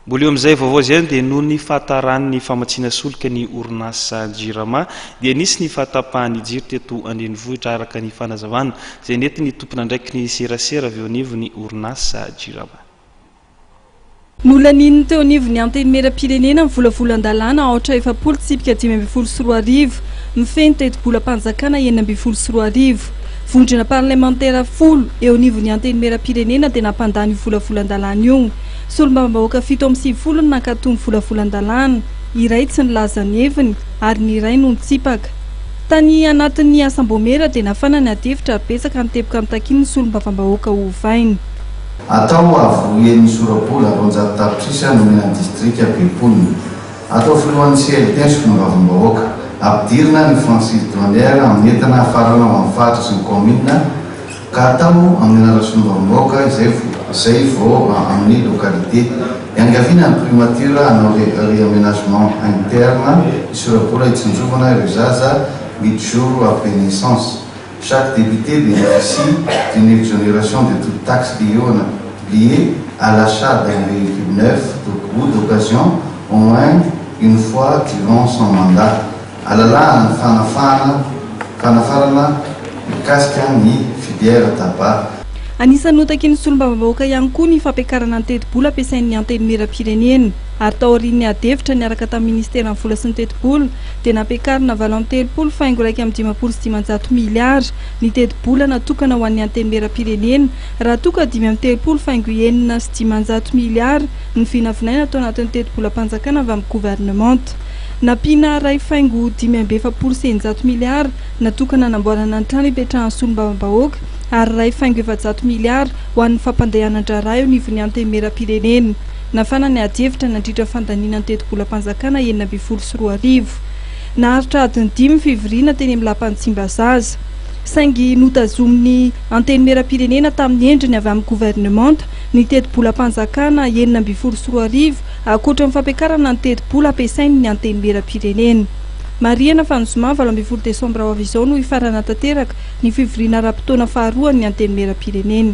Mbola eo amin'izay vaovao izay dia noho ny fahataran'ny famatsiana solika ny orinasa Jirama dia nisy ny fahatapahan'ny jiro teto an-drenivohitra araka ny fanazavana izay nentin'ny tompon'andraikitry ny serasera avy eo anivon'ny orinasa Jirama. Nolanian'ny teo anivon'ny Antenimierampirenena ny volavolan-dalàna aotra 40 tsipika 2015 mifehy ny tetibolam-panjakana 2016. Vondrona parlemantera 10 eo anivon'ny Antenimierampirenena dia nampandany io volavolan-dalàna io. Solombavambahoaka 97 no nankatò ny volavolan-dalàna, iray tsy nilaza ny heviny ary ny iray no nitsipaka. Tany anatin'ny asam-baomiera dia nafana ny adihevitra ary betsaka ny teboka notakian'ny solombavambahoaka ho ovaina. Atao avo roa heny sora-bola 200 tapitrisa nomena ny distrika be mponina. Atao filohan'ny CLT ny solombavambahoaka. Ampidirina ny franchise douanière amin'ny entana hafarana ho amin'ny faritra sy ny kaominina ka atao amin'ny anaran'ny solombavambahoaka izay izay vao amin'ny localité. Iangaviana ny primature hanao réaménagement interne hisora-bola hitsinjovana ireo zaza mijoro après naissance. Chaque député bénéficie d'une exonération de toute taxe liée à l'achat d'un véhicule neuf ou d'occasion au moins une fois durant son mandat. Alalahana ny fanafahana fanafarana mikasika ny filière tabac. Anisan'ny notakian'ny solombavambahoaka ihany koa ny fampiakarana ny tetibola ampiasain'ny Antenimierampirenena ary taorian'ny adihevitra niaraka tamin'ny ministeran'ny vola sy ny tetibola dia nampiakarina 38.551 miliara ny tetibola natokana ho an'ny Antenimierampirenena raha toa ka 35.506 miliara ny vinavinaina tao anatin'ny tetibolam-panjakana avy amin'ny governemanta. Nampiana 1.645 miliara natokana hanamboarana ny trano ipetrahan'ny solombavambahoaka ary 1.4 miliara ho an'ny fampandehanan-draharaha eo anivon'ny Antenimierampirenena. Nafana ny adihevitra nandritra fandaniana ny tetibolam-panjakana 2016. Naharitra adiny 5 ny fivoriana teny amin'ny lapan'i Tsimbazaza. Saingy notazomin'ny Antenimierampirenena tamin'ny endriny avy amin'ny governemanta ny tetibolam-panjakana 2016 ankoatra ny fampiakarana ny tetibola ampiasain'ny Antenimierampirenena. Marihana fa ny zoma 18 desambra ho avy izao no hifarana tanteraka ny fivoriana ara-potoana faharoan'ny Antenimierampirenena.